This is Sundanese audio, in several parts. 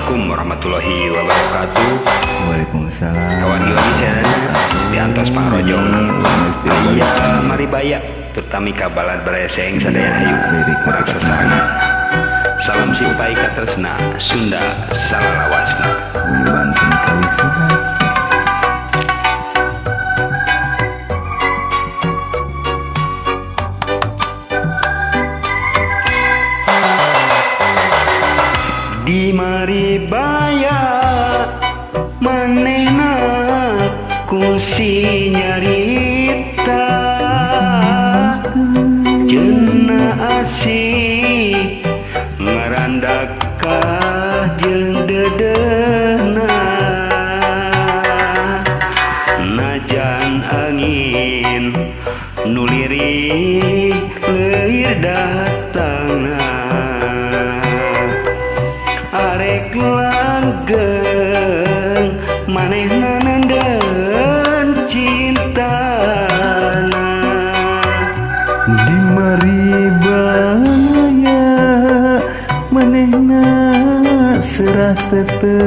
Assalamualaikum warahmatullahi wabarakatuh. Waalaikumsalam. Kawan lagi sadayana diantos pangrojong. Aya maribaya terutami ka balad baraya seeng sadayana hayu urang sasarengan. Salam simpai katresna Sunda salalawasna. Guyuban seni kawisudas. Di maribaya manehna kungsi nyarita cenah asih ngarandakah jeung deudeuhna najan angin nu lirih leuir datangna arek langgeng manehna nenden cintana. Di maribaya manehna serah tetepan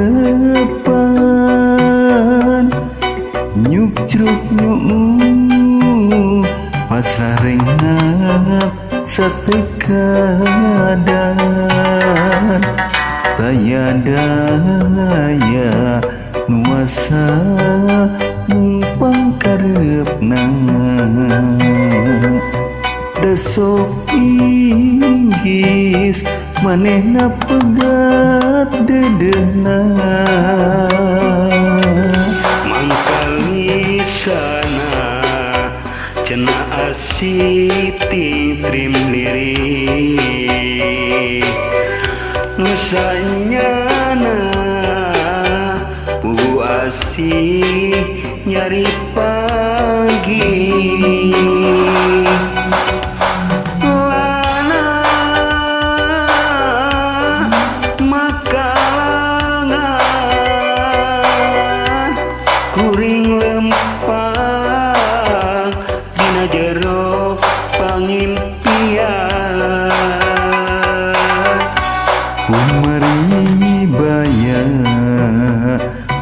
nyukcruk nyu'u pasrah renghap satekadan taya daya nuasa numpang kareupna desok inggis manehna pegat deudeuhna. Mangkalisana cenah asih tingtrim lirik nusanyana pugu asih nyari pagi lana makalangan kuring lempang dina jero pangimpian. Maribaya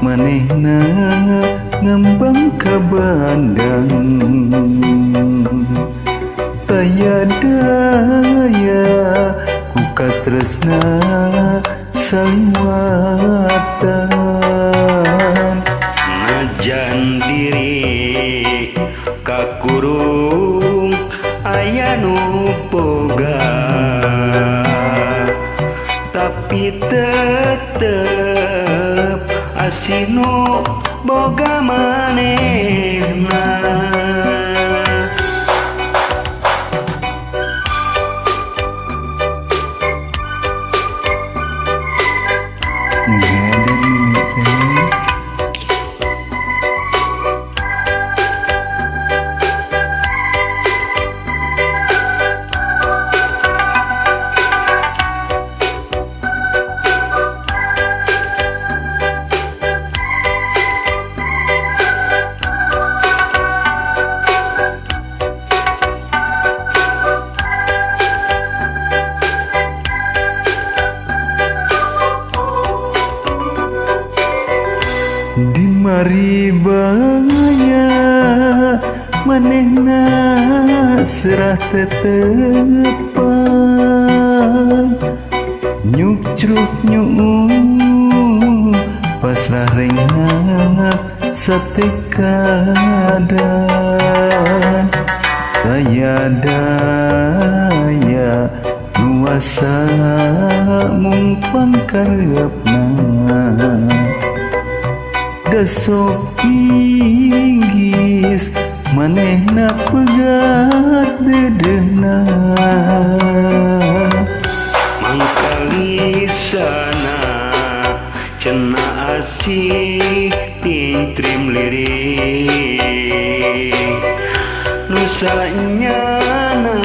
manehna ngembang ka bandang taya daya ku kastresna saliwatan. Najan diri kakurung aya nu boga tapi tetep asih nu boga manehna. Di maribaya manehna serah tetepan nyukcruk nyu'u pasrah renghap satekadan taya daya nuasa mungpang kareupna desok inggis manehna pegat deudeuhna. Mangkalisana cenah asih tingtrim lirik nusanyana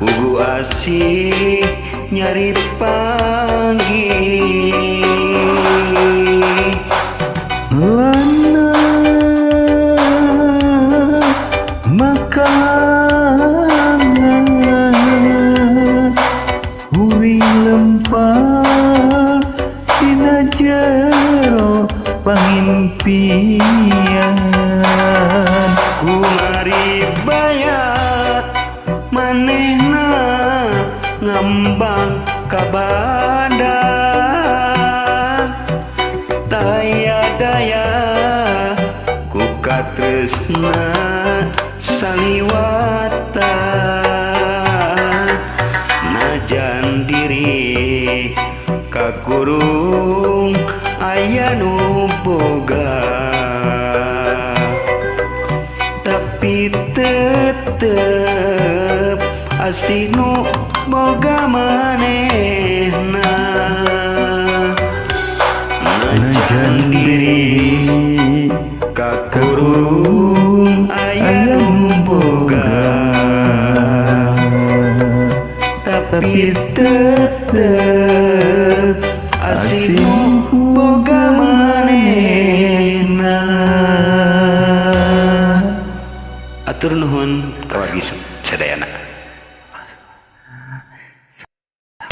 pugu asih nyari panggih. Lana makalangan kuring Kuring lempang dina jero pangimpian. Kumari bayat manehna ngambang ka badan, daya daya ku katresna saliwatan. Najan diri kakurung aya nu boga, tapi tetep asih nu boga manehna. Najan diri kakurung aya nu boga, tapi tetep asih nu boga manehna. Atur nuhun kawargi sadayana.